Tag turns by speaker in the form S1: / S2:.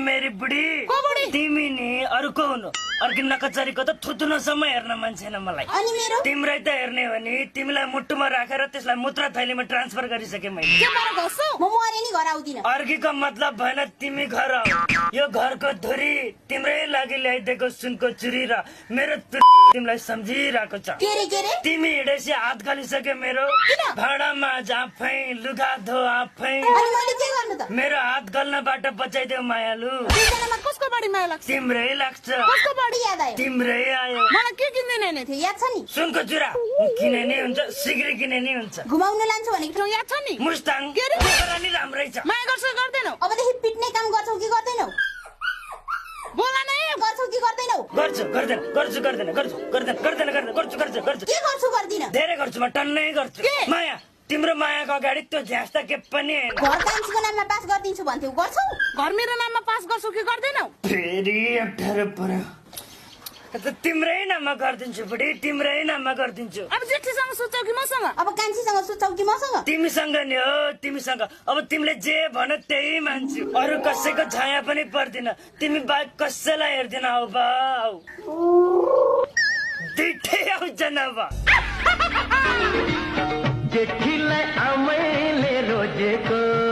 S1: मेरी बुढी तिमी नि अरु को हुनु अर्की नकचरीको त थुत्नुसम्म हेर्न मन छैन मलाई तिम्रै त हेर्ने हो नि तिमीलाई मुटुमा राखेर त्यसलाई मूत्र थैलीमा ट्रान्सफर गरिसके मैले अर्कीको मतलब भएन तिमी घर आऊ यो घरको धुरी तिम्रै लागि ल्याइदिएको सुनको चुरी र मेरो तिमीलाई सम्झिरहेको छ तिमी हिँडेसी हात गलिसक्यो मेरो भाँडामा आफै लुगा धो आफै मेरो हात गल्नबाट बचाइदेऊ मायालु तिम्रै लाग्छ तिम्रै आयो सुनको चुरा किने नि हुन्छ सिग्री किने नि हुन्छ
S2: घुमाउन लान्छु भनेको याद छ नि
S1: मुस्ताङ नि राम्रै छ
S2: माया गर्छौ गर्दैनौ अबदेखि पिट्ने काम गर्छौ कि गर्दैनौ बोला नै गर्छौ कि गर्दैनौ
S1: गर्छु गर्दैन गर्छु गर्दैन गर्छु गर्दैन गर्दैन गर्दैन गर्छु गर्छु गर्छु
S2: के गर्छु गर्दिन
S1: धेरै गर्छु म टन्नै गर्छु माया तिम्रो मायाको अगाडि त्यो झ्यास त के पनि हैन
S2: घर कान्छीको नाममा पास गर्दिन्छु भन्थ्यौ गर्छौ घर मेरो नाममा पास गर्छौ कि गर्दैनौ
S1: फेरि अप्ठ्यारो पर्यो तिम्रै नाममा गरिदिन्छु बुढी तिम्रै नाममा गरिदिन्छु
S2: अब जेठीसँग सुत्छौ कि मसँग अब कान्छीसँग सुत्छौ कि मसँग
S1: तिमीसँग नि हो तिमीसँग अब तिमीले जे भन त्यही मान्छु अरु कसैको छाया पनि पर्दिन तिमी बाहेक कसैलाई हेर्दिन आउ बाउ दुईटै आउँछ नभा
S3: जेठीलाई आमैले रोजेको